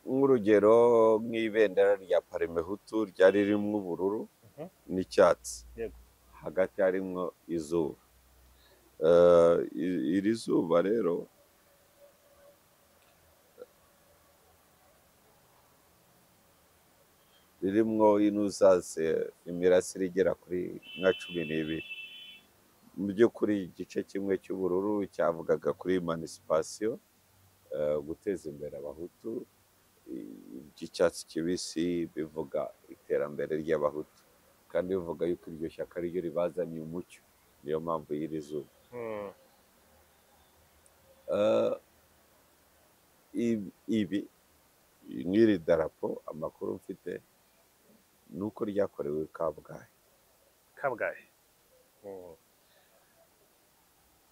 Nk'urugero nk'ibendera rya Parmehutu ryari ririmo ubururu n'icyatsi, hagati harimo izuba. Iri zuba rero ririmo inuzase imirasire igera kuri nka 12. Mu by'ukuri igice kimwe cy'ubururu cyavugaga kuri emancipation, guteza imbere abahutu, icyatsi kibisi bivuga iterambere ry'abahutu, kandi bivuga yuko iryo shyaka ryo ribazaniye umucyo, niyo mpamvu y'iri zuba. Ibi nk'iri darapo amakuru mfite nuko ryakorewe Kabgayi. Kabgayi.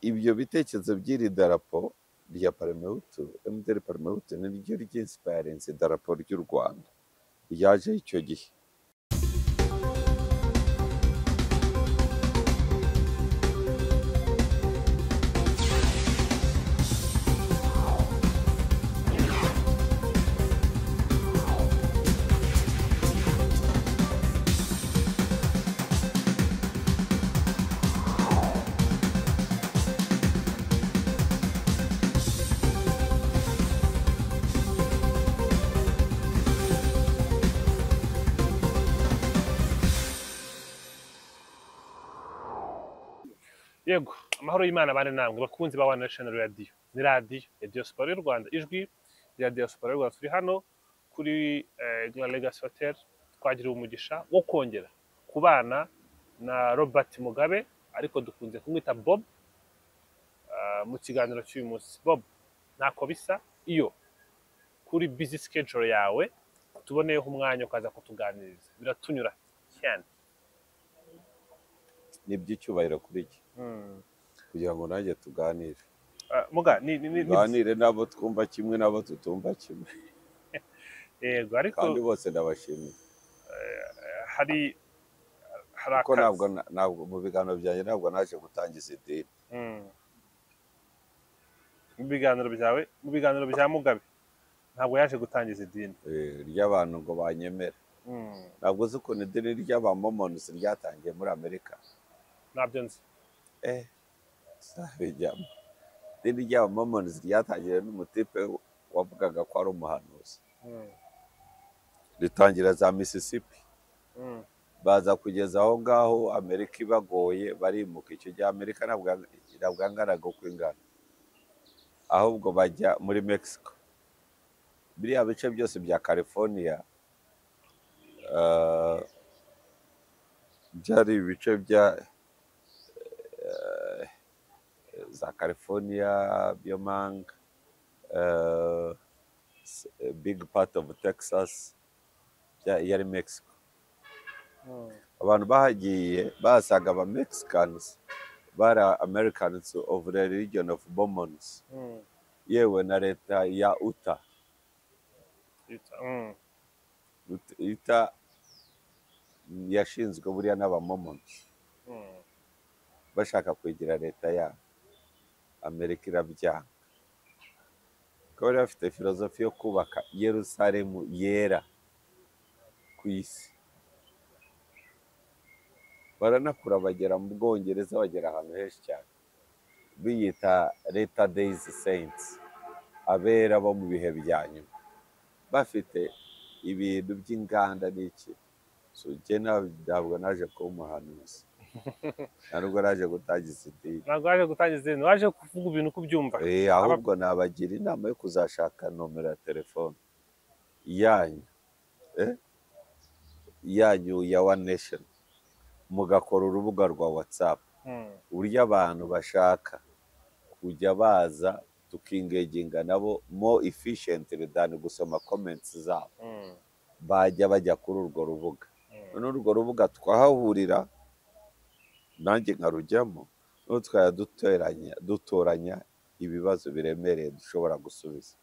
Ibyo bitekerezo by'iri darapo rya Parmehutu, MDR Parmehutu, niryo ry'inspirinze idarapo ry'u Rwanda ryaje icyo gihe. Yego, amahoro y'Imana bane namwe bakunzi ba One Nation Radio. Ni radio ya Diaspora y'u Rwanda, ijwi rya Diaspora y'u Rwanda. Turi hano kuri Grand Legacy Hotel, twagiriwe umugisha wo kongera kubana na Robert Mugabe, ariko dukunze kumwita Bob, mu kiganiro cy'uyu munsi. Bob, ntako bisa iyo kuri busy schedule yawe tuboneyeho umwanya ukaza kutuganiriza, biratunyura cyane. Ni iby'icyubahiro kuri iki kugira ngo nanjye tuganire. Muga ni tuganire nabo twumva kimwe nabo tutumva kimwe. Yego, ariko kandi bose ndabashimiye. Hari ko ntabwo mu biganiro byanjye ntabwo naje gutangiza idini. Mu biganiro byawe, mu biganiro bya Mugabe ntabwo yaje gutangiza idini ry'abantu ngo banyemere. Ntabwo uzi ukuntu idini ry'abamomons ryatangiye muri Amerika. Ntabyo nzi. Sabijyamo. Idini ry'abamomons ryatangiye n'umutipe wavugaga ko ari umuhanuzi. Ritangira za Mississippi. Baza kugeza aho ngaho Amerika ibagoye barimuka. Icyo gihe Amerika ntabwo yanganaga uko ingana, ahubwo bajya muri Mexico. Biriya bice byose bya California byari ibice bya za California, Wyoming, big part of Texas, yari Mexico. Abantu bahagiye basaga aba Mexicans bari Americans of the religion of Mormons. Yewe na leta ya Utah. Utah yashinzwe buriya n'abamomons bashaka kwigira leta ya Amerika irabyanga. Kuko bari bafite filozofi yo kubaka Yerusalemu yera ku isi. Baranakura bagera mu Bwongereza, bagera ahantu henshi cyane, biyita Latter Days Saints, abera bo mu bihe bya nyuma, bafite ibintu by'inganda n'iki. So jye ntabwo naje kuba umuhanuzi, ntabwo naje gutangiza idini, ntabwo waje gutangiza idini, waje kuvuga ibintu uko ubyumva. Ahubwo nabagira inama yo kuzashaka nomero ya telefone yanyu, yanyu ya One Nation, mugakora urubuga rwa WhatsApp, uburyo abantu bashaka kujya baza tukingeginga nabo more efficiently than gusoma comments zabo, bajya bajya kuri urwo rubuga. None urwo rubuga twahahurira nanjye nkarujyamo, none tukajya dutoranya ibibazo biremereye dushobora gusubiza.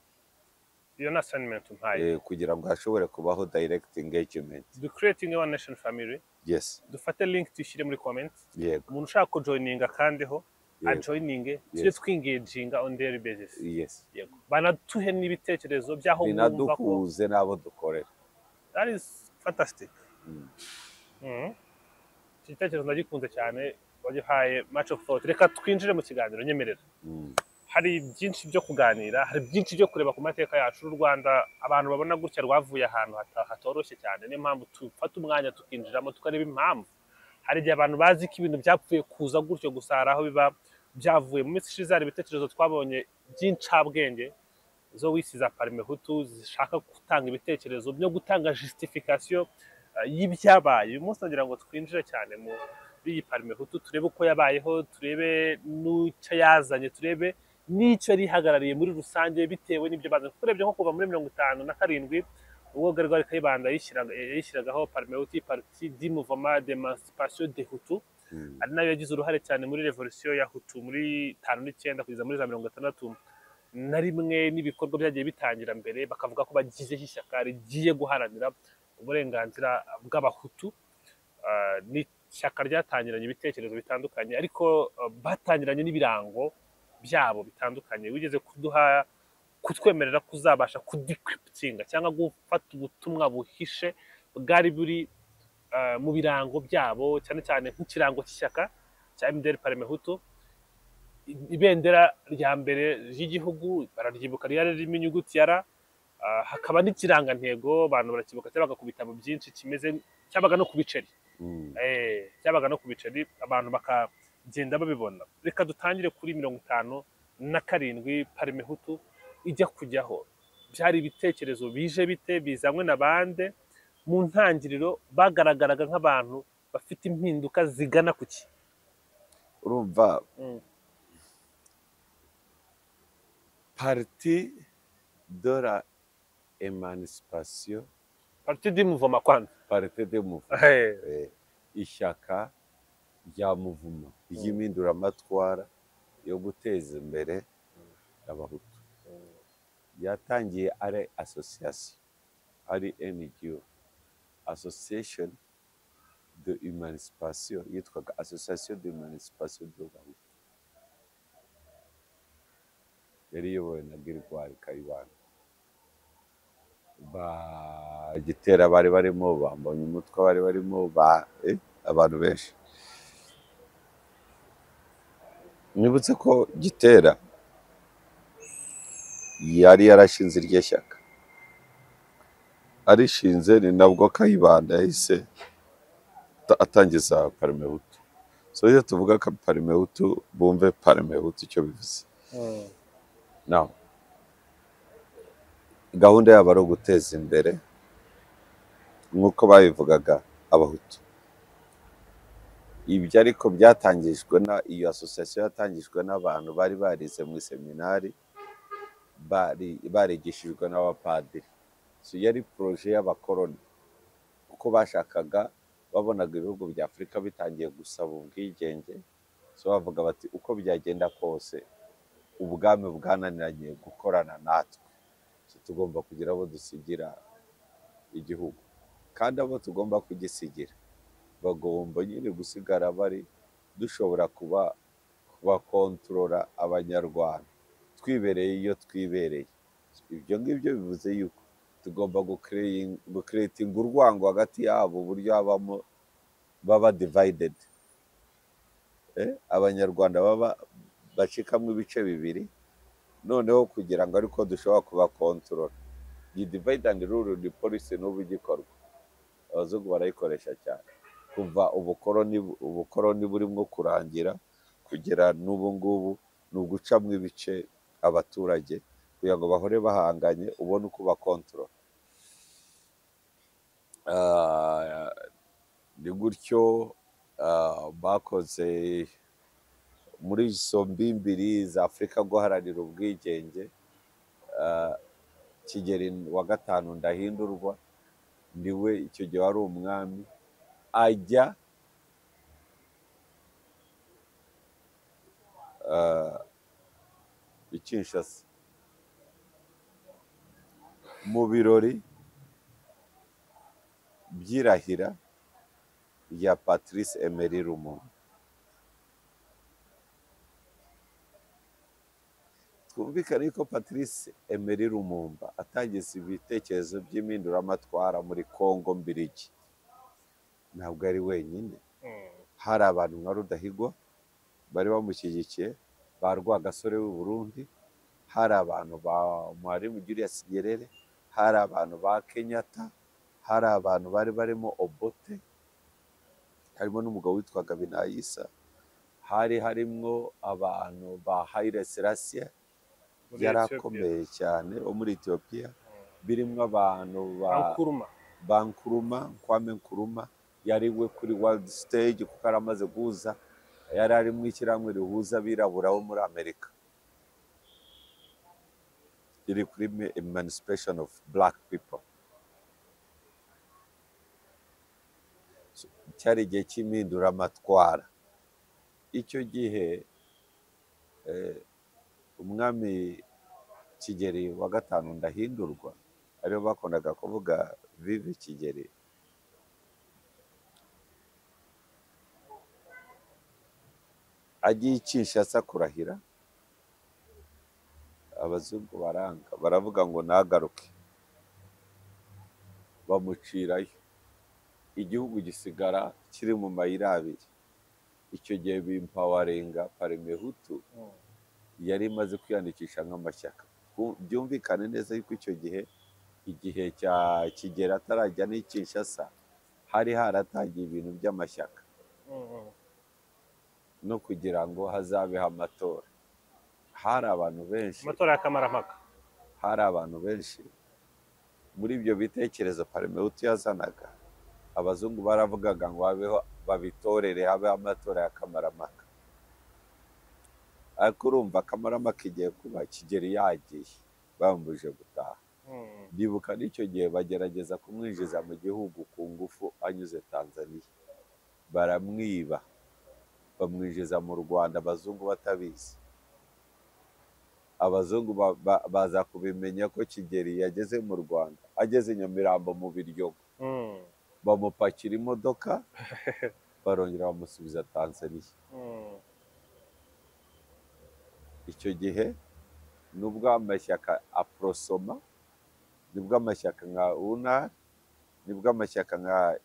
Iyo ni assignment umpaye kugira ngo hashobore kubaho direct engagement. The creating One Nation family. Yes. Dufate link tuyishyire muri comment. Yego. Umuntu ushaka kujoininga kandiho Ajoininge, tujye twingeginga on daily basis. Yes. Yego, banatuhe n'ibitekerezo by'aho bumva ko binaduhuze n'abo dukorera. That is fantastic. Iki gitekerezo ndagikunze cyane, wagihaye much of thought. Reka twinjire mu kiganiro, nyemerera. Hari byinshi byo kuganira, hari byinshi byo kureba ku mateka yacu y'u Rwanda. Abantu babona gutya rwavuye ahantu hatoroshye cyane, niyo mpamvu tufata umwanya tukinjiramo, tukareba impamvu. Hari igihe abantu bazi ko ibintu byapfuye kuza gutyo gusa, hari aho biba byavuye. Mu minsi ishize hari ibitekerezo twabonye by'incabwenge zo wisi za Parmehutu zishaka gutanga ibitekerezo byo gutanga justification y'ibyabaye. Uyu munsi nagira ngo twinjire cyane muri iyi Parmehutu, turebe uko yabayeho, turebe n'icyo yazanye, turebe n'icyo yari ihagarariye muri rusange bitewe n'ibyo bazanye. Kuko urebye nko kuva muri 57, ubwo Gregoire Kayibanda yishyiragaho Parmehutu, Parti du Mouvement d'Emancipation des Hutus, ari nayo yagize uruhare cyane muri revolution ya Hutu muri 59 kugeza muri za 61, n'ibikorwa byagiye bitangira mbere, bakavuga ko bagizeho ishyaka rigiye guharanira uburenganzira bw'Abahutu. Ni ishyaka ryatangiranye ibitekerezo bitandukanye, ariko batangiranye n'ibirango byabo bitandukanye. Wigeze kuduha kutwemerera kuzabasha kudecryptinga cyangwa gufata ubutumwa buhishe bwari buri mu birango byabo, cyane cyane nk'ikirango cy'ishyaka cya MDR Parmehutu, ibendera rya mbere ry'igihugu bararyibuka, ryari ririmo inyuguti ya R, hakaba n'ikirangantego abantu barakibuka cyabaga ku bitabo byinshi, kimeze cyabaga no ku biceri, cyabaga no ku biceri, abantu bakagenda babibona. Reka dutangire kuri 57 Parmehutu ijya kujyaho. Byari ibitekerezo bije bite, bizanywe na bande? Mu ntangiriro bagaragaraga nk'abantu bafite impinduka zigana kuki? Urumva, Parti de la Emancipation, Parti du Mouvement kwanza. Parti de Mouvement, ishyaka rya Muvuma ry'impinduramatwara yo guteza imbere Abahutu, yatangiye ari association, ari NGO, Association de Emancipation, yitwaga Association de Emancipation de Bahutu, yari iyobowe na Gregoire Kayibanda. Ba Gitera bari barimo, bambonye umutwe bari barimo, ba abantu benshi. Nibutse ko Gitera yari yarashinze iryo shyaka, arishinze ni nabwo Kayibanda yahise atangiza Parmehutu. So iyo tuvuga ka Parmehutu, bumve Parmehutu icyo bivuze. Now, gahunda yabo ari uguteza imbere nk'uko babivugaga Abahutu. Ibyo ariko byatangijwe na iyo association, yatangijwe n'abantu bari barize mu seminari, bari barigishijwe n'abapadiri. So yari projet y'abakoloni, kuko bashakaga, babonaga ibihugu bya Afurika bitangiye gusaba ubwigenge. So bavuga bati uko byagenda kose ubwami bwananiranye gukorana natwe, so tugomba kugira abo dusigira igihugu, kandi abo tugomba kugisigira bagomba nyine gusigara bari dushobora kuba kubakontorora Abanyarwanda twibereye iyo twibereye. Ibyo ngibyo bivuze yuko tugomba gucreatinga urwango hagati yabo, uburyo habamo baba divided, Abanyarwanda baba bacikamo ibice bibiri, noneho kugira ngo ariko dushobora kubakontorora. Iyi divide and rule ni policy n'ubu igikorwa, abazungu barayikoresha cyane kuva ubukoloni burimo kurangira kugera n'ubu ngubu, ni ugucamo ibice abaturage kugira ngo bahore bahanganye, ubone uko bakontorora. Ni gutyo bakoze muri izo mbimbiri za Afurika guharanira ubwigenge. Kigeli wa gatanu Ndahindurwa niwe icyo gihe wari umwami, ajya i Kinshasa mu birori by'irahira rya Patrice Emery Lumumba. Twumvikane ko Patrice Emery Lumumba atangiza ibitekerezo by'impinduramatwara muri Kongo Mbirigi, ntabwo ari wenyine. Hari abantu nka Rudahigwa bari bamushyigikiye, ba Rwagasore w'i Burundi, hari abantu ba Mwalimu Julius Nyerere, hari abantu ba Kenyatta, hari abantu bari barimo Obote, harimo n'umugabo witwaga Binayisa, hari harimo abantu ba Haile Selassie yari akomeye cyane wo muri Ethiopia, birimo abantu ba Nkrumah, Kwame Nkrumah yari we kuri world stage kuko yari amaze guhuza, yari ari mu ishyirahamwe rihuza abirabura bo muri Amerika riri kuri Emancipation of Black People. Cyari igihe cy'impinduramatwara. Icyo gihe umwami Kigeli wa gatanu Ndahindurwa, aribo bakundaga kuvuga Vive Kigeli, agiye i Kinshasa kurahira, abazungu baranga baravuga ngo nagaruke, bamucirayo, igihugu gisigara kiri mu mayira abiri. Icyo gihe bimpawarenga Parmehutu yari imaze kwiyandikisha nk'amashyaka. Byumvikane neza yuko icyo gihe, igihe cya Kigeli atarajya n'i Kinshasa, hari haratangiye ibintu by'amashyaka no kugira ngo hazabeho amatora. Hari abantu benshi, amatora ya kamarampaka, hari abantu benshi muri ibyo bitekerezo Parmehutu yazanaga. Abazungu baravugaga ngo habeho, babitorere, habeho amatora ya kamarampaka. Ariko urumva kamarampaka igiye kuba, Kigeli yagiye, bamubujije gutaha. Ndibuka n'icyo gihe bagerageza kumwinjiza mu gihugu ku ngufu anyuze Tanzania, baramwiba, bamwinjiza mu Rwanda abazungu batabizi. Abazungu baza kubimenya ko Kigeli yageze mu Rwanda, ageze Nyamirambo mu Biryogo, bamupakira imodoka, barongera bamusubiza Tanzania. Icyo gihe nubwo amashyaka Aprosoma, nibwo amashyaka nka UNAR, nibwo amashyaka nka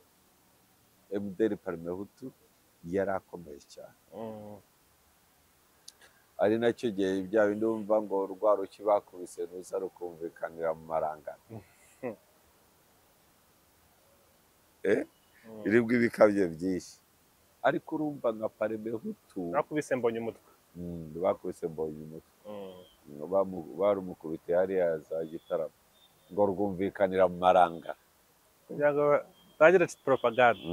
MDR Parmehutu yari akomeye cyane. Ari nacyo gihe bya bindi wumva ngo rwa ruki bakubise ruza rukumvikanira mu marangano, iribwo ibikabyo byinshi. Ariko urumva nka Parmehutu bakubise Mbonye umutwe, bakubise Mbonye umutwe, barumukubite hariya za Gitarama ngo rwumvikanira mu maranga, bagira propaganda.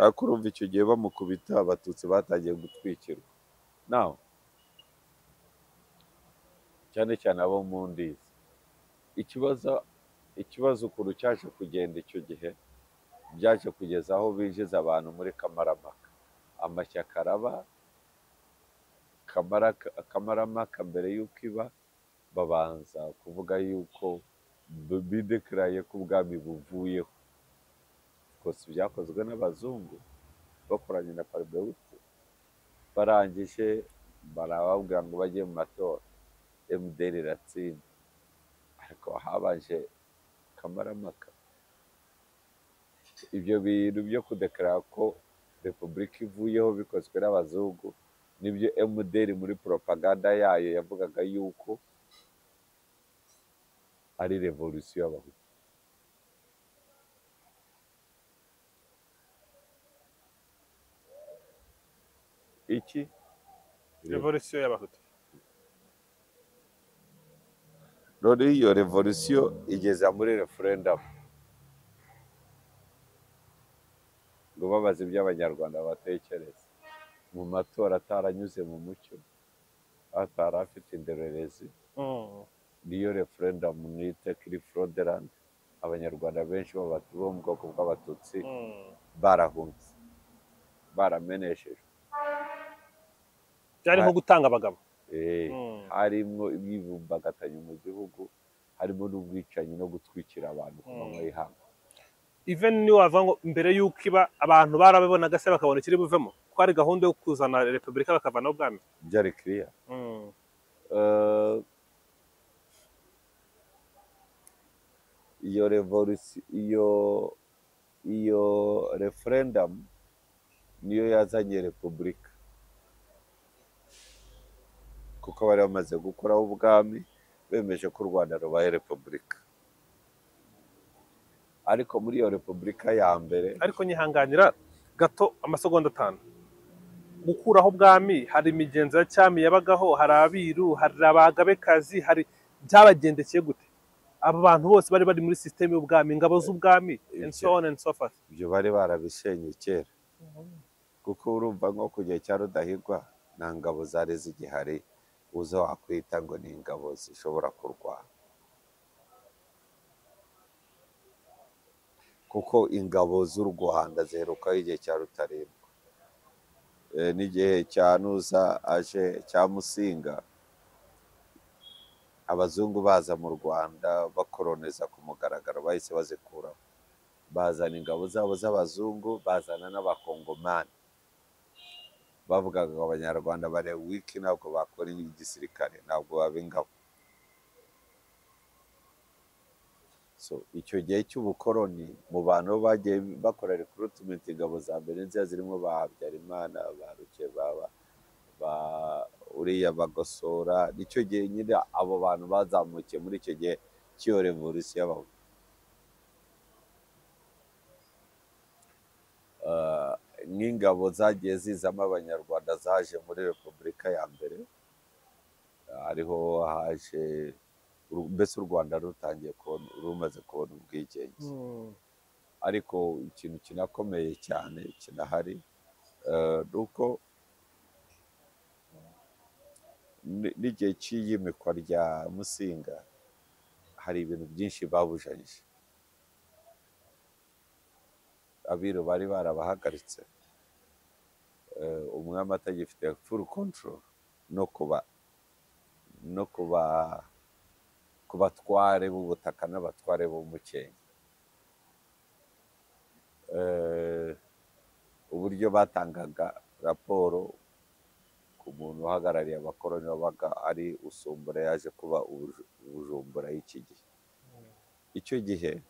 Ariko urumva icyo gihe bamukubita, abatutsi batangiye gutwikirwa naho, cyane cyane abo mu Ndizi. Ikibazo ukuntu cyaje kugenda icyo gihe, byaje kugeza aho binjiza abantu muri kamarampaka. Amashyaka araba kamarampaka mbere y'uko iba, babanza kuvuga yuko bidekaraye ko ubwami buvuyeho. Kose byakozwe n'abazungu bakoranye na Parmehutu, barangije barababwira ngo bajye mu matora, MDR iratsinda. Ariko habanje kamarampaka. Ibyo bintu byo kudekarara ko repubulika ivuyeho bikozwe n'abazungu, nibyo MDR muri propaganda yayo yavugaga yuko ari revolution y'abahutu. Iki revolution y'abahutu. None iyo revolution igeza muri referendum, ngo babaze ibyo abanyarwanda batekereza mu matora ataranyuze mu mucyo, atari afite indorerezi. Niyo referendum nite kuri fraudulent, abanyarwanda benshi bo mu bwoko bw'abatutsi barahunze, barameneshejwe. Byari nko gutanga abagabo. Harimo imyivumbagatanyo mu gihugu, harimo n'ubwicanyi no gutwikira abantu ku manywa y'ihangu. Even ni wavuga ngo mbere y'uko iba abantu barabibonaga se bakabona ikiri buvemo, ko ari gahunda yo kuzana repubulika bakavanaho ubwami. Byari clear. Iyo revolution, iyo referendum niyo yazanye repubulika, kuko bari bamaze gukuraho ubwami, bemeje ko u Rwanda rubaye repubulika. Ariko muri iyo repubulika ya mbere, Ariko nyihanganira gato amasegonda 5. Gukuraho ubwami, hari imigenzo ya cyami yabagaho, hari abiru, hari abagabekazi, hari byabagendekeye gute? Aba bantu bose bari bari muri system y'ubwami, ingabo z'ubwami, and so on and so forth. Ibyo bari barabishenye kera, kuko urumva nko ku gihe cya Rudahigwa nta ngabo zari zigihari uza wakwita ngo ni ingabo zishobora kurwana, kuko ingabo z'u Rwanda ziherukaho igihe cya Rutarindwa, n'igihe cya Nuza aje cya Musinga, abazungu baza mu Rwanda bakoroneza ku mugaragaro, bahise bazikuraho, bazana ingabo zabo z'abazungu, bazana n'abakongomani. Bavugaga ngo abanyarwanda bare wiki, ntabwo bakora igisirikare, ntabwo baba ingabo. So icyo gihe cy'ubukoroni mu bantu bagiye bakora recruitment, ingabo za mbere nziza zirimo ba Habyarimana, ba Rukeba, ba uriya Bagosora, nicyo gihe nyine abo bantu bazamukiye muri icyo gihe cy'iyo revolution y'abahutu. Nk'ingabo zagiye zizamo abanyarwanda zaje muri repubulika ya mbere, hariho haje mbese u Rwanda rutangiye kubona, rumaze kubona ubwigenge. Ariko ikintu kinakomeye cyane kinahari nuko n'igihe cy'iyimikwa rya Musinga hari ibintu byinshi babujanyije. Abiru bari barabahagaritse, umwami atagifite full control no kuba ku batware b'ubutaka n'abatware b'umukenke. Uburyo batangaga raporo ku muntu uhagarariye abakoroni wabaga ari Usumbura, yaje kuba Bujumbura y'iki gihe. Icyo gihe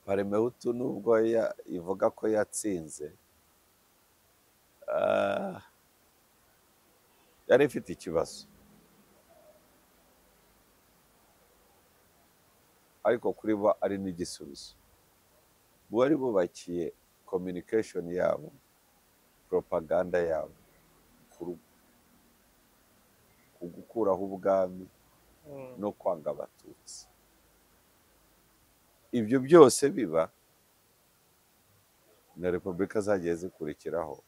Parmehutu nubwo ivuga ko yatsinze, yari ifite ikibazo, ariko kuri bo ari n'igisubizo. Bari bubakiye communication yabo, propaganda yabo ku gukuraho ubwami no kwanga abatutsi. Ibyo byose biba na repubulika zagiye zikurikiraho,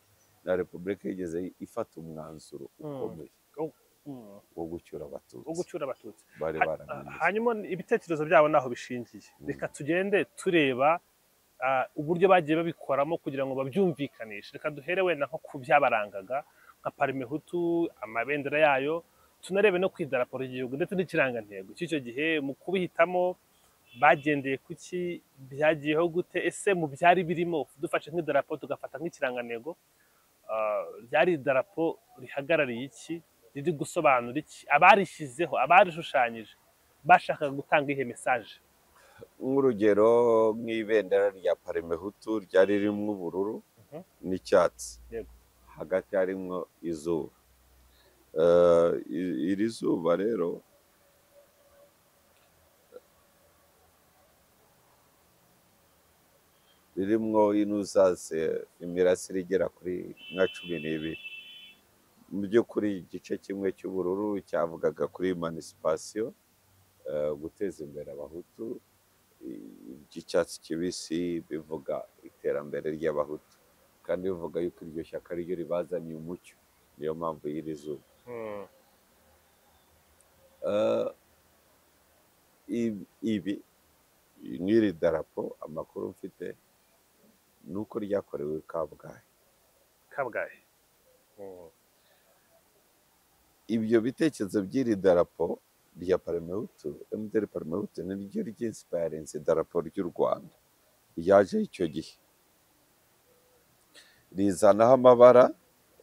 na repubulika yigeze ifata umwanzuro ukomeye wo gucyura abatutsi bari baramenye. Hanyuma ibitekerezo byabo naho bishingiye, reka tugende tureba uburyo bagiye babikoramo kugira ngo babyumvikanishe. Reka duhere wenda nko ku byabarangaga nka Parmehutu, amabendera yayo, tunarebe no ku idarapo ry'igihugu ndetse n'ikirangantego cy'icyo gihe. Mu kubihitamo bagendeye kuki, byagiyeho gute? Ese mu byari birimo, dufashe nk'idarapo tugafata nk'ikirangantego, ryari idarapo rihagarariye iki, riri gusobanura iki? Abarishyizeho, abarishushanyije bashakaga gutanga ihe message? Nk'urugero nk'ibendera rya Parmehutu ryari ririmo ubururu n'icyatsi, hagati harimo izuba. Iri zuba rero ririmo inuzase imirasire igera kuri nka 12. Mu by'ukuri igice kimwe cy'ubururu cyavugaga kuri emancipation, guteza imbere abahutu, icyatsi kibisi bivuga iterambere ry'abahutu, kandi bivuga yuko iryo shyaka ryo ribazaniye umucyo, niyo mpamvu y'iri zuba. Ibi nk'iri darapo amakuru mfite nuko ryakorewe Kabgayi. Kabgayi. Ibyo bitekerezo by'iri darapo rya Parmehutu, MDR Parmehutu, niryo ry'inspirinze idarapo ry'u Rwanda ryaje icyo gihe, rizanaho amabara.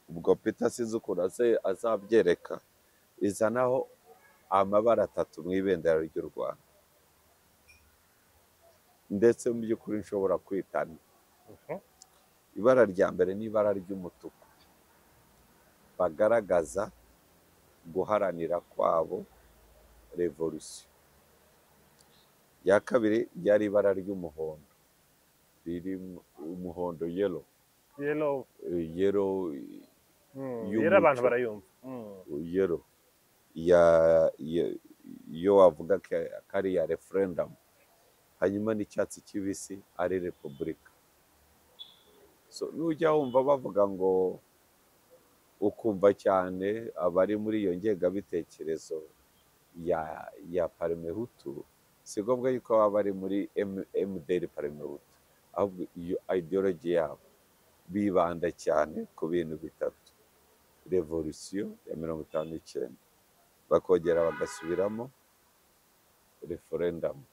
Ubwo Peter sinzi ukuntu azabyereka, rizanaho amabara 3 mu ibendera ry'u Rwanda. ndetse mu by'ukuri nshobora kwitana. Ibara rya mbere ni ibara ry'umutuku, bagaragaza guharanira kwabo revolution. Ya kabiri ryari ibara ry'umuhondo, riri umuhondo yellow. Yellow. Yellow. Yellow abantu barayumva. Yellow ya yo wavuga kari ya referendum. Hanyuma n'icyatsi kibisi ari republika. So nujya wumva bavuga ngo ukumva cyane abari muri iyo ngengabitekerezo ya Parmehutu, si ngombwa yuko baba bari muri MDR Parmehutu, ahubwo iyo ideology yabo bibanda cyane ku bintu bitatu: revolution ya 59, bakongera bagasubiramo referendum,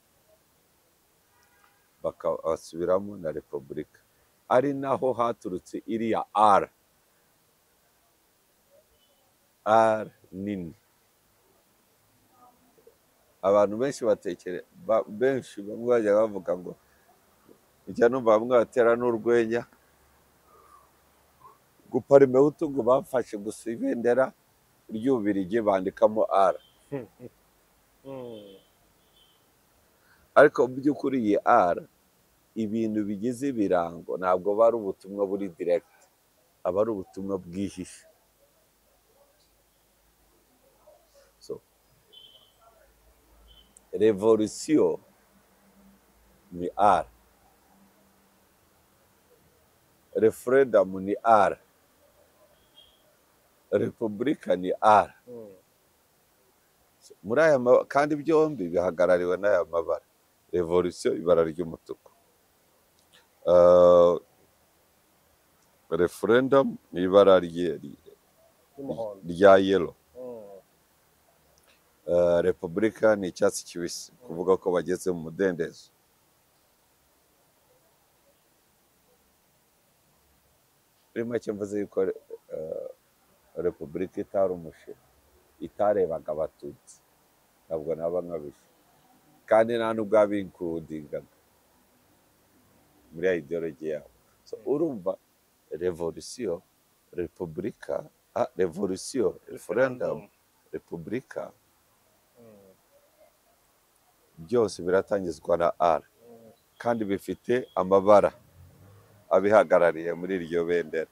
bakasubiramo na republika, ari naho haturutse iriya R R nini. Abantu benshi batekere benshi bamwe bajya bavuga ngo ujya numva bamwe batera n'urwenya ngo Parmehutu ngo bafashe gusa ibendera ry'Ububiligi bandikamo R. Ariko mu by'ukuri iyi R, ibintu bigize ibirango ntabwo bari ubutumwa buri direct, aba ari ubutumwa bwihishe. So revolution ni R, referendum ni R, republika ni R. Muri aya kandi byombi bihagarariwe n'aya mabara: revolution ibara ry'umutuku, referendum ni ibara rya yellow, republika ni icyatsi kibisi, kuvuga ko bageze mu mudendezo. Muri make mvuze yuko republika itari umushinga, itarebaga abatutsi, ntabwo naba nkabije, kandi nta nubwo abinkudingaga muri ideology yabo. So urumva revolution, republika, revolution, referendum, republika, byose biratangizwa na R, kandi bifite amabara abihagarariye muri iryo bendera.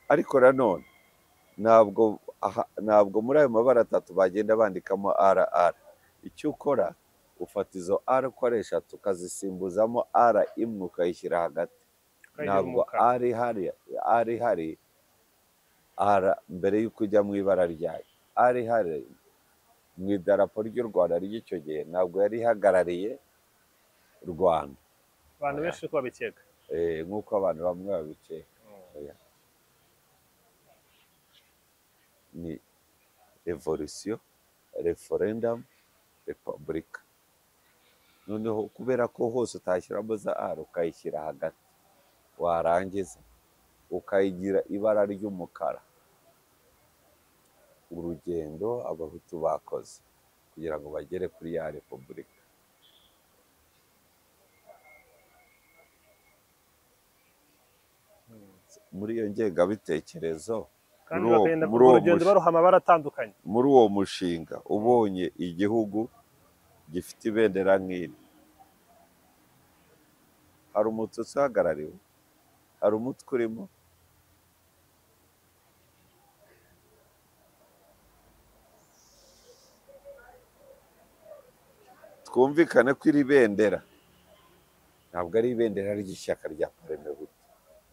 Ariko nanone ntabwo muri ayo mabara atatu bagenda bandikamo R R. Icyo ukora, ufata izo R uko ari eshatu ukazisimbuzamo R imwe ukayishyira hagati. Ntabwo R ihari R mbere y'uko ujya mu ibara ryayo. R ihari mu idarapo ry'u Rwanda ry'icyo gihe ntabwo yari ihagarariye Rwanda. Abantu benshi uko babikeka. Nk'uko abantu bamwe babikeka. Ni revolution, referendum, republika. Noneho kubera ko hose utashyiramo za R, ukayishyira hagati, warangiza ukayigira ibara ry'umukara. Urugendo abahutu bakoze kugira ngo bagere kuri ya republika. Muri iyo ngengabitekerezo, muri uwo mushinga ubonye igihugu gifite ibendera nk'iri, hari umututsi uhagarariwe, hari umutwe urimo. Twumvikane ko iri bendera ntabwo ari ibendera ry'ishyaka rya Parmehutu,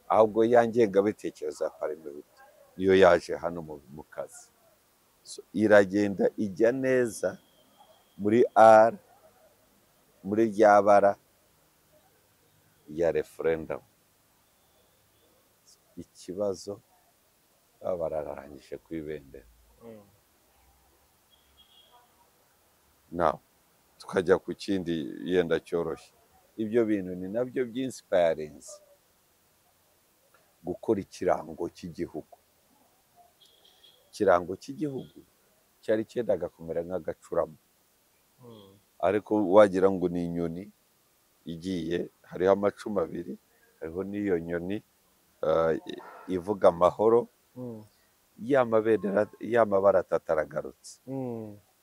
ahubwo ya ngengabitekerezo ya Parmehutu niyo yaje hano mu kazi. So, iragenda ijya neza muri R, muri rya bara ya referendum. Ikibazo baba bararangije ku ibendera. Now tukajya ku kindi yenda cyoroshye. Ibyo bintu ni nabyo by'inspirinze gukora ikirango cy'igihugu. Ikirango cy'igihugu cyari cyendaga kumera nk'agacurama, ariko wagira ngo ni inyoni igiye hariho amacumu abiri, hariho n'iyo nyoni ivuga amahoro. Ya mabendera y'amabara atatu aragarutse.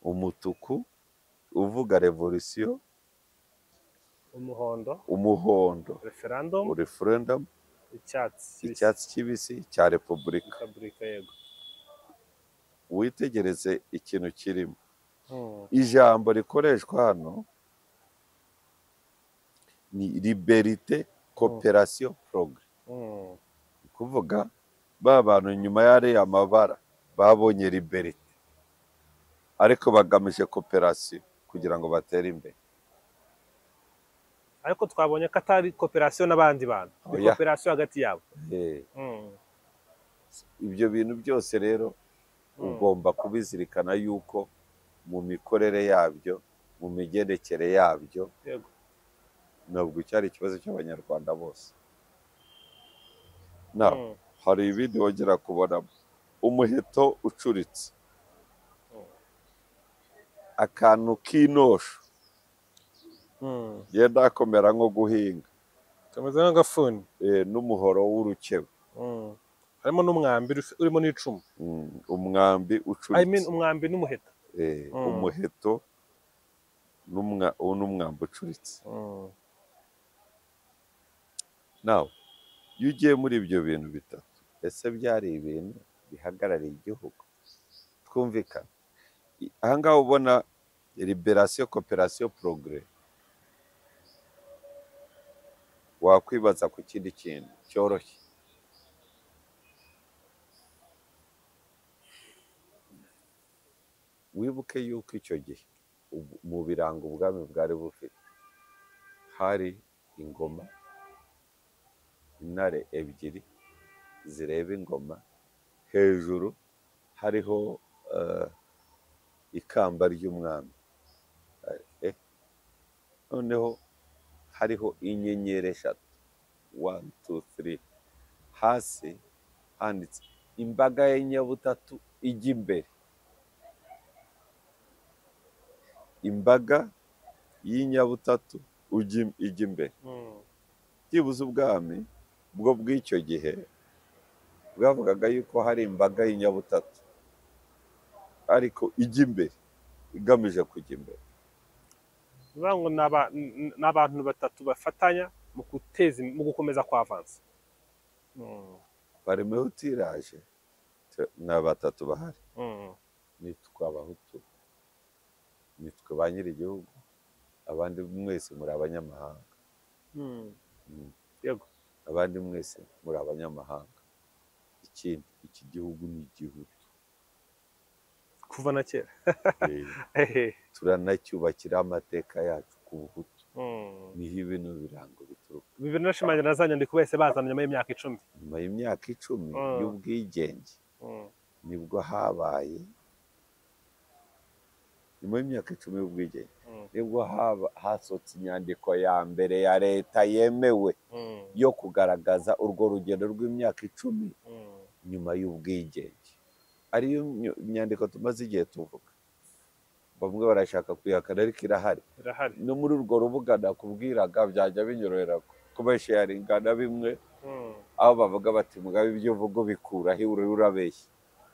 Umutuku uvuga revolution, umuhondo referendum, icyatsi kibisi cya repubulika. Yego. Witegereze ikintu kirimo. Ijambo rikoreshwa hano ni liberté, coopération, progrès. Kuvuga ba bantu nyuma y'ariya amabara babonye liberté, ariko bagamije coopération kugira ngo batere imbere. Ariko twabonye ko atari coopération n'abandi bantu, ni coopération hagati yabo. Ibyo bintu byose rero ugomba kubizirikana yuko mu mikorere yabyo, mu migendekere yabyo, ntabwo cyari ikibazo cy'Abanyarwanda bose. Hari ibindi wongera kubonamo. Umuheto ucuritse, akantu k'inosho yenda akomera nko guhinga, kameze nk'agafuni, n'umuhoro w'urukebe. Harimo n'umwambi urimo n'icumu. Umwambi ucuritse. I mean umwambi n'umuheto. Umuheto n'umwambi ucuritse. Nawe iyo ugiye muri ibyo bintu bitatu, ese byari ibintu bihagarariye igihugu? Twumvikana aha ngaha ubona liberation, coopération, progrès. Wakwibaza ku kindi kintu cyoroshye. Wibuke yuko icyo gihe mu birango ubwami bwari bufite hari ingoma, intare ebyiri zireba ingoma, hejuru hariho ikamba ry'umwami, noneho hariho inyenyeri eshatu, 1 2 3, hasi handitse imbaga y'inyabutatu ijya imbere. Imbaga y'inyabutatu ijya imbere. Byibuze ubwami bwo bw'icyo gihe bwavugaga yuko hari imbaga y'inyabutatu ariko ijya imbere, igamije kujya imbere. Ngo n'abantu batatu bafatanya mu guteza, mu gukomeza kwa avanse. Parmehutu iraje, ni batatu bahari. Nitwe Abahutu, nitwe ba nyir'igihugu, abandi mwese muri abanyamahanga. Yego. Abandi mwese muri abanyamahanga. Ikindi, iki gihugu ni igihutu kuva na kera. Turanacyubakira amateka yacu ku Buhutu. Niho ibintu birango bituruka. Bibiri na za nyandiko bese bazana nyuma y'imyaka 10. Nyuma y'imyaka 10 y'ubwigenge nibwo habaye, nyuma y'imyaka 10 y'ubwigenge nibwo hasohotse inyandiko ya mbere ya leta yemewe yo kugaragaza urwo rugendo rw'imyaka 10 nyuma y'ubwigenge. Ariyo nyandiko tumaze igihe tuvuga. Bamwe barashaka kuyakana ariko irahari. No muri urwo rubuga nakubwiraga byajya binyorohera kubasharinga na bimwe, aho bavuga bati mugabe ibyo uvuga bikura he, urabeshya.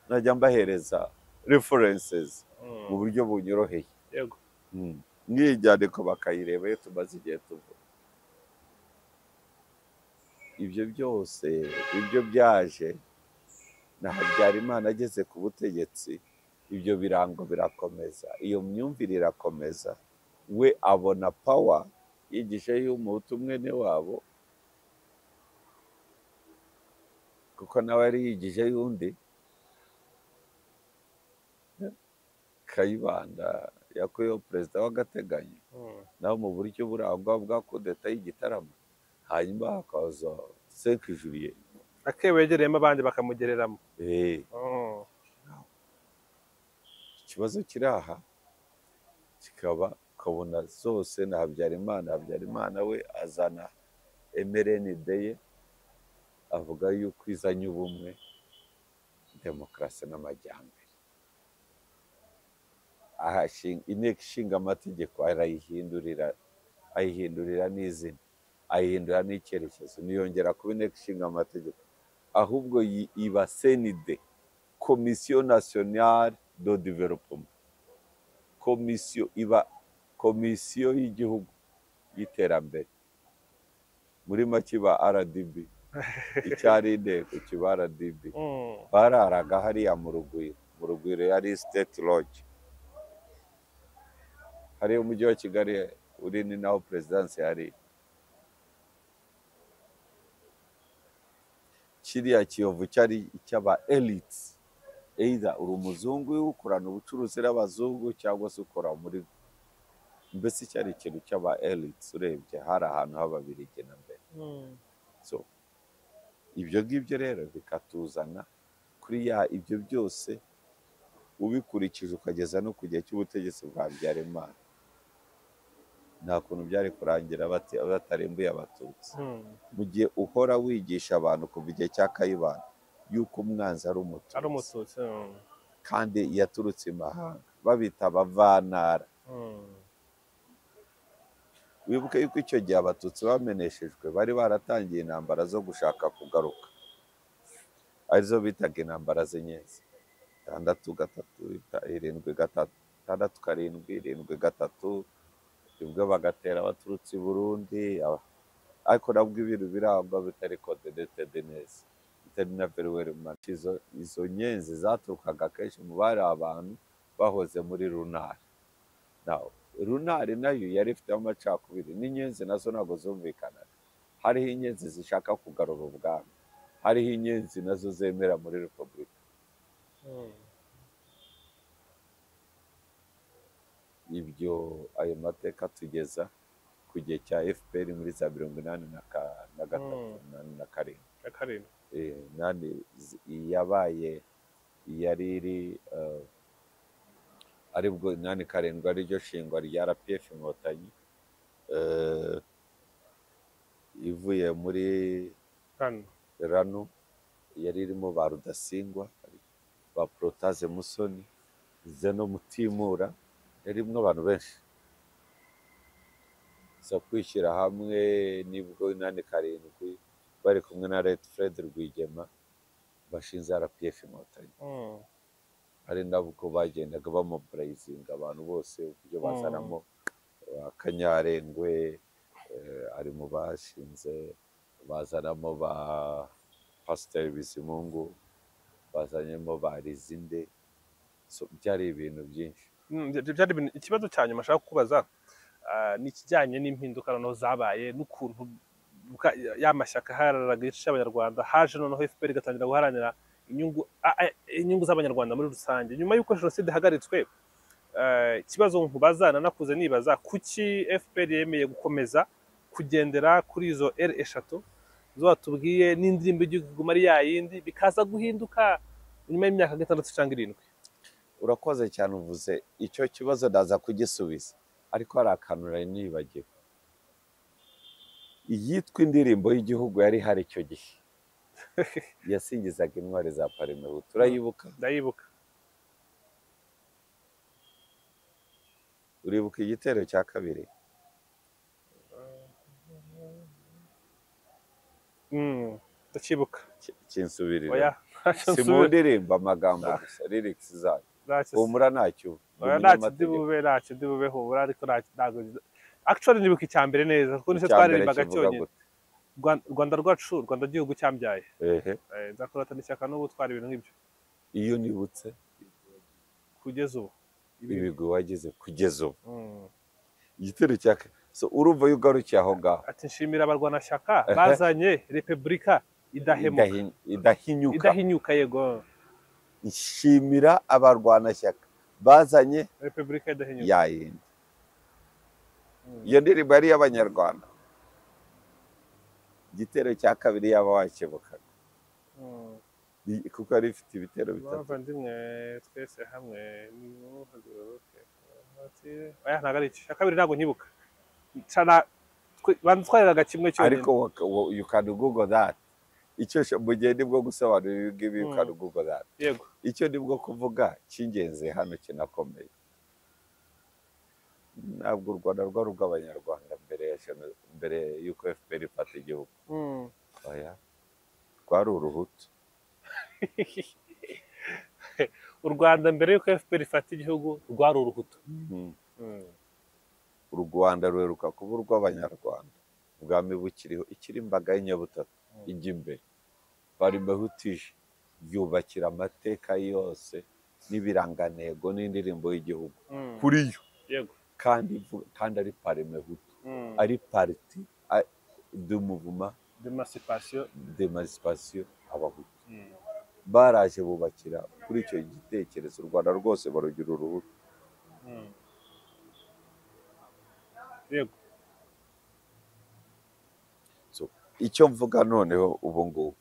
Najya mbahereza references mu buryo bunyoroheye. Yego. N'iyi nyandiko bakayireba iyo tumaze igihe tuvuga. Ibyo byose ibyo byaje na Habyarimana ageze ku butegetsi, ibyo birango birakomeza, iyo myumvire irakomeza. We abona power yigisha y'umuhutu mwene wabo, kuko nawe yari yigije y'undi. Kayibanda yakuyeho perezida w'agateganyo, nawe mu buryo burangwa bwa kudeta y'igitaramo, hanyuma hakaza 5 juillet akewegereyemo abandi bakamugereramo. Ikibazo kiri aha kikaba ukabona zose na Habyarimana. Habyarimana we azana MRND ye, avuga yuko izanye ubumwe, demokarasi n'amajyambere. Inteko ishinga amategeko arayihindurira Ayihindurira n'izina, ayihindura n'icyerekezo, niyongera kuba inteko ishinga amategeko, ahubwo iba CND, Commission Nationale de Développement. Komisiyo iba komisiyo y'igihugu y'iterambere, muri make iba RDB. Icyari inteko kiba RDB. Bararaga hariya mu Rugwiro, mu Rugwiro yari State Lodge hariya umujyi wa Kigali uri, ni naho perezidansi yari. Kiriya Kiyovu cyari icy'aba elites, either uri umuzungu ukorana ubucuruzi n'abazungu cyangwa se ukora muri, mbese cyari ikintu cy'aba elites. Urebye hari ahantu h'Ababirigi na mbere. So ibyo ngibyo rero bikatuzana kuri ya ibyo byose ubikurikije ukageza no ku gihe cy'ubutegetsi bwa Habyarimana, nta kuntu byari kurangira batarimbuye Abatutsi. Mu gihe uhora wigisha abantu kuva igihe cya Kayibanda yuko umwanzi ari Umututsi, kandi yaturutse imahanga, babita abavantara. Wibuke yuko icyo gihe Abatutsi bameneshejwe bari baratangiye intambara zo gushaka kugaruka, arizo bitaga intambara z'inyenzi. 6 3 7 3 6 7 7 3, nibwo bagatera abaturutse i Burundi, ariko nabwo ibintu birangwa bitari coordinated neza, bitari na very well managed. Izo nyenzi zaturukaga kenshi mu bari abantu bahoze muri Runari. Now Runari nayo yari ifite amacakubiri, n'inyenzi nazo ntabwo zumvikanaga. Hariho inyenzi zishaka kugarura ubwami, hariho inyenzi nazo zemera muri Repubulika. Ibyo ayo mateka tugeza ku gihe cya FPR muri za 83 87. Yabaye yari iri aribwo 87 ariryo shingwa rya RPF Inkotanyi, ivuye muri RANU, yari irimo ba Rudasingwa, ba Protaze Musoni, Zeno Mutimura, yarimo abantu benshi. So kwishyira hamwe nibwo 87 bari kumwe na Red Fred Rwigema bashinze RPF Inkotanyi. Ari nabwo bagendaga bamobilizinga abantu bose, uburyo bazanamo Kanyarengwe ari mu bashinze, bazanamo ba Pasiteri Bizimungu, bazanyemo ba Rizinde. So byari ibintu byinshi. Byari ikibazo cya nyuma nshaka kubaza ni ikijyanye n'impinduka noneho zabaye, n'ukuntu ya mashyaka aharaniraga igice cy'Abanyarwanda haje noneho FPR igatangira guharanira inyungu z'Abanyarwanda muri rusange. Nyuma y'uko jenoside ihagaritswe, ikibazo nkubaza nanakuze nibaza, kuki FPR yemeye gukomeza kugendera kuri izo R eshatu zo watubwiye, n'indirimbo y'igihugu ari ya yindi, bikaza guhinduka nyuma y'imyaka 6 cyangwa 7? Urakoze cyane, uvuze icyo kibazo ndaza kugisubiza, ariko hari akantu nari nibagiwe. Iyitwa indirimbo y'igihugu yari hari icyo gihe yasingizaga intwari za Parmehutu, turayibuka? Ndayibuka. Uribuka igitero cya kabiri? Ndakibuka. Kinsubirira. Oya, si mu ndirimbo amagambo gusa, lyrics zayo. Humura ntacyo. Ntacyo ndi bube humura, ariko ntabwo actually nibuka icya mbere neza, kuko nicyo twaririmbaga cyonyine. Rwanda rwacu, Rwanda gihugu cyambyaye. Nzakurata n'ishyaka n'ubu twari ibintu nk'ibyo. Iyo nibutse kugeza ubu ibigwi wagize kugeza ubu. Igitero cya so urumva yugarukiye aho ngaho. Ati nshimira abarwanashyaka bazanye Repubulika idahemuka, idahinyuka. Yego, nshimira abarwanashyaka bazanye Repubulika idahinyuka yayindi. Iyo ndirimbo yari y'Abanyarwanda. Igitero cya kabiri yaba wakebukaga kuko yari ifite ibitero bitatu. Bavandimwe twese hamwe nimuhaguruke. Oya ntabwo ari icyo kabiri, ntabwo nkibuka. Banditwariraga kimwe cyonyine. Ariko you can google that. Icyo mu gihe nibwo gusobanura ibi ngibi, you can google that. Yego. Icyo nibwo kuvuga cy'ingenzi hano kinakomeye. Ntabwo u Rwanda rwari urw'Abanyarwanda mbere mbere y'uko FPR ifata igihugu. Oya, rwari uruhutu. U Rwanda mbere y'uko FPR ifata igihugu rwari uruhutu. U Rwanda ruheruka kuba urw'Abanyarwanda ubwami bukiriho, ikiri imbaga y'inyabutatu ijya imbere. Parmehutije yubakira amateka yose n'ibirangantego n'indirimbo y'igihugu kuri yo. Yego. Kandi ari Parmehutu, ari parti du mouvement d'emancipation abahutu. Baraje bubakira kuri icyo gitekerezo, u Rwanda rwose barugira uruhutu. Yego. So, icyo mvuga noneho ubu ngubu,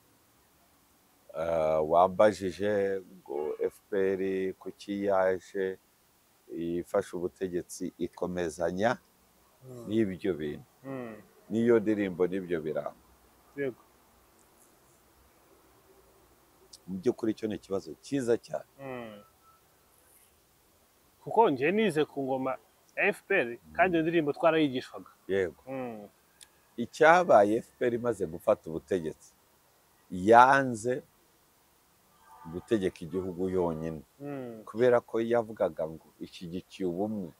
wambajije ngo FPR kuki yaje ifashe ubutegetsi ikomezanya n'ibyo bintu, n'iyo ndirimbo n'ibyo birango. Yego. Mu by'ukuri icyo ni ikibazo cyiza cyane. Kuko njye nize ku ngoma ya FPR kandi iyo ndirimbo twarayigishwaga. Yego. Icyabaye FPR imaze gufata ubutegetsi, yanze gutegeka igihugu yonyine, kubera ko yavugaga ngo ishyigikiye ubumwe,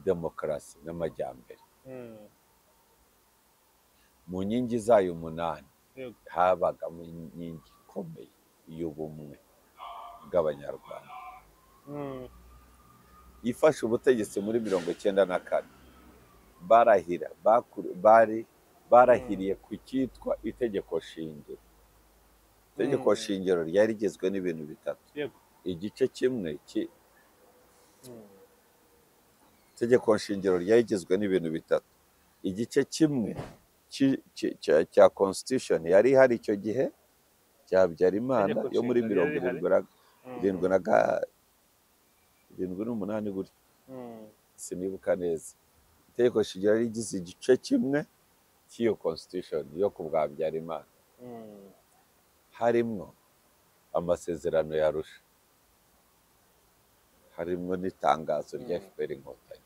demokarasi n'amajyambere. Mu nkingi zayo 8 habagamo inkingi ikomeye y'ubumwe bw'Abanyarwanda. Ifashe ubutegetsi muri 94, barahira barahiriye ku cyitwa itegeko shingiro. Itegeko shingiro ryari rigizwe n'ibintu bitatu. Igice kimwe itegeko shingiro ryari rigizwe n'ibintu bitatu. Igice kimwe cya constitution yari ihari icyo gihe cya Habyarimana yo muri 78 gutyo, sinibuka neza. Itegeko shingiro rigize igice kimwe cy'iyo constitution yo ku bwa Habyarimana, harimwo amasezerano ya Arusha, harimwo n'itangazo rya FPR Inkotanyi.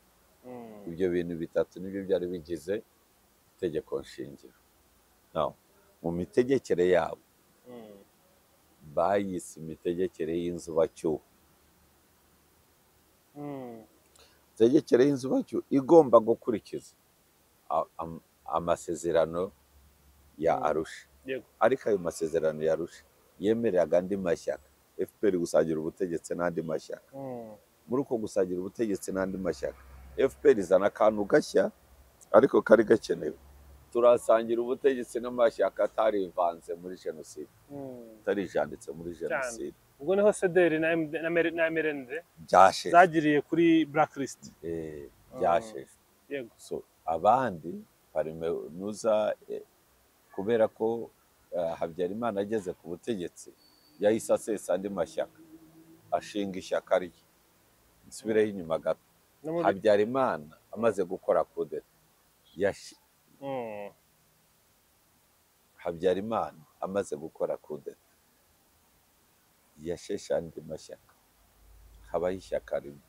Ibyo bintu bitatu nibyo byari bigize itegeko shingiro. Now, mu mitegekere yabo bayise imitegekere y'inzubacyuho. Imitegekere y'inzubacyuho igomba gukurikiza amasezerano ya Arusha. Ariko ayo masezerano ya Arusha yemereraga andi mashyaka, FPR gusangira ubutegetsi n'andi mashyaka. Muri uko gusangira ubutegetsi n'andi mashyaka, FPR izana akantu gashya ariko kari gakenewe. Turasangira ubutegetsi n'amashyaka atarivanze muri jenoside, atarijanditse muri jenoside. Ubwo niho CDR na MRND zagiriye kuri blacklist. Byasheshwe. Yego. So abandi Parmehutu, kubera ko Habyarimana ageze ku butegetsi yahise asesa andi mashyaka, ashinga ishyaka rye. Nsubireho inyuma gato, Habyarimana amaze gukora kudeta, Habyarimana amaze gukora kudeta yasheshe andi mashyaka, habaho ishyaka rimwe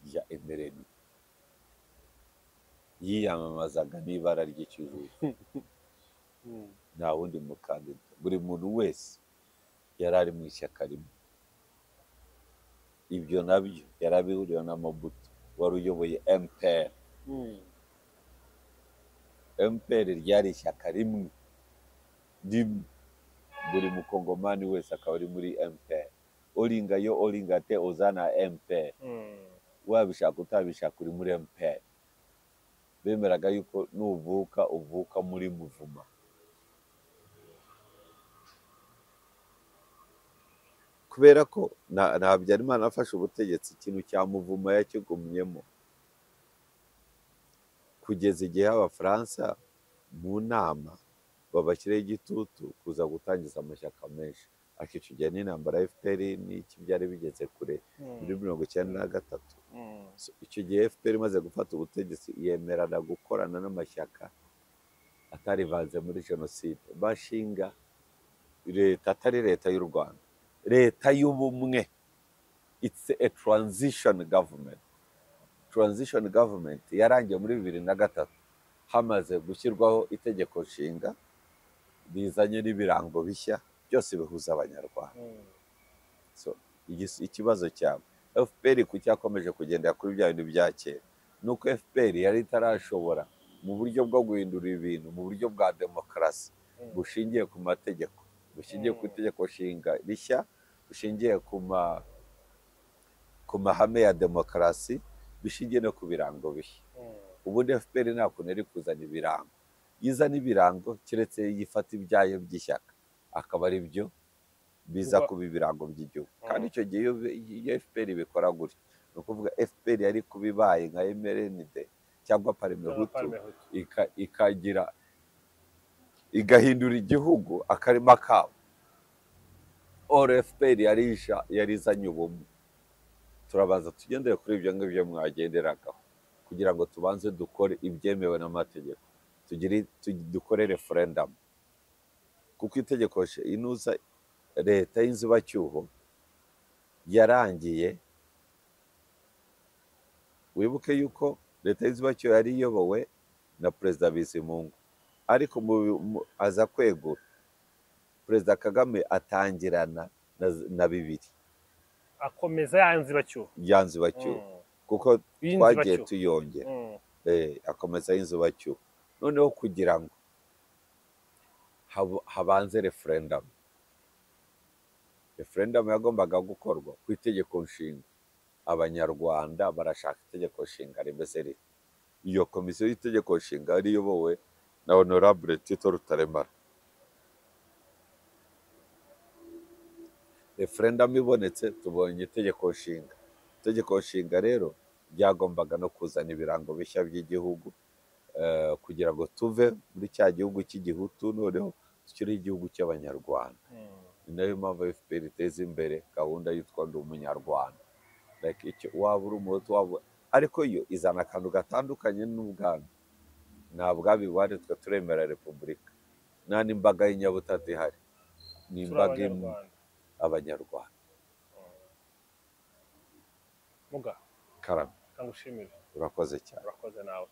rya MRND yiyamamazaga n'ibara ry'ikijuju. Nta wundi mukandida, buri muntu wese yari ari mu ishyaka rimwe. Ibyo nabyo yarabihuriyeho na Mobutu wari uyoboye MPR. MPR ryari ishyaka rimwe rimwe, buri mukongomani wese akaba ari muri MPR. Oringa yo oringa te ozana MPR, wabishaka utabishaka uri muri MPR. Bemeraga yuko nuvuka uvuka muri muvuma. Kubera ko na Habyarimana afashe ubutegetsi, ikintu cya muvuma yakigumyemo kugeza igihe Abafaransa mu nama babashyiraho igitutu kuza gutangiza amashyaka menshi. Ariko icyo gihe n'intambara ya FPR n'iki byari bigeze kure muri 1993. Icyo gihe FPR imaze gufata ubutegetsi yemerana gukorana n'amashyaka atarivanze muri jenoside, bashinga leta atari leta y'u Rwanda, leta y'ubumwe. It's a transition government. Transition government yarangiye muri 2003, hamaze gushyirwaho itegeko nshinga rizanye n'ibirango bishya byose bihuza Abanyarwanda. So ikibazo cyabo FPR ku cyakomeje kugendera kuri bya bintu bya kera, nuko FPR yari itarashobora mu buryo bwo guhindura ibintu mu buryo bwa demokarasi bushingiye ku mategeko, bushingiye ku itegeko nshinga rishya, bushingiye ku mahame ya demokarasi, bishingiye no ku birango bishya. Ubundi FPR nta kuntu iri kuzana ibirango, yizana ibirango keretse yifata ibyayo by'ishyaka akaba ari byo biza kuba ibirango by'igihugu. Kandi icyo gihe iyo FPR bikora gutyo, ni ukuvuga FPR yari kubibaye nka MRND cyangwa Parmehutu, ikagira igahindura igihugu akarima kabo. Or FPR yarizanye ubumwe. Turabanza tugendere kuri ibyo ngibyo mwagenderagaho kugira ngo tubanze dukore ibyemewe n'amategeko, dukore referendum, kuko itegeko inuza leta y'inzibacyuho yarangiye. Wibuke yuko leta y'inzibacyuho yari iyobowe na Perezida Bizimungu, ariko aza kwegura, Perezida Kagame atangirana na bibiri, akomeza yanzibacyuho kuko twagiye tuyongera, akomeza y'inzibacyuho. Noneho kugira ngo habanze referendum, referendum yagombaga gukorwa ku itegeko nshinga. Abanyarwanda barashaka itegeko nshinga rimeze rite? Iyo komisiyo y'itegeko nshinga yari iyobowe na Honorable Tito Rutaremara. Referendum ibonetse, tubonye itegeko nshinga. Itegeko nshinga rero ryagombaga no kuzana ibirango bishya by'igihugu, kugira ngo tuve muri cya gihugu cy'igihutu noneho tukiri igihugu cy'Abanyarwanda. Ni nayo mpamvu FPR iteza imbere gahunda yitwa Ndi Umunyarwanda. Like icyo waba uri umuhutu waba, ariko yo izana akantu gatandukanye n'ubwami. Nta bwami buhari, twe turemera repubulika, nta n'imbaga y'inyabutatu ihari, ni imbaga Abanyarwanda. Muga karame, kangushimire, urakoze cyane. Urakoze nawe.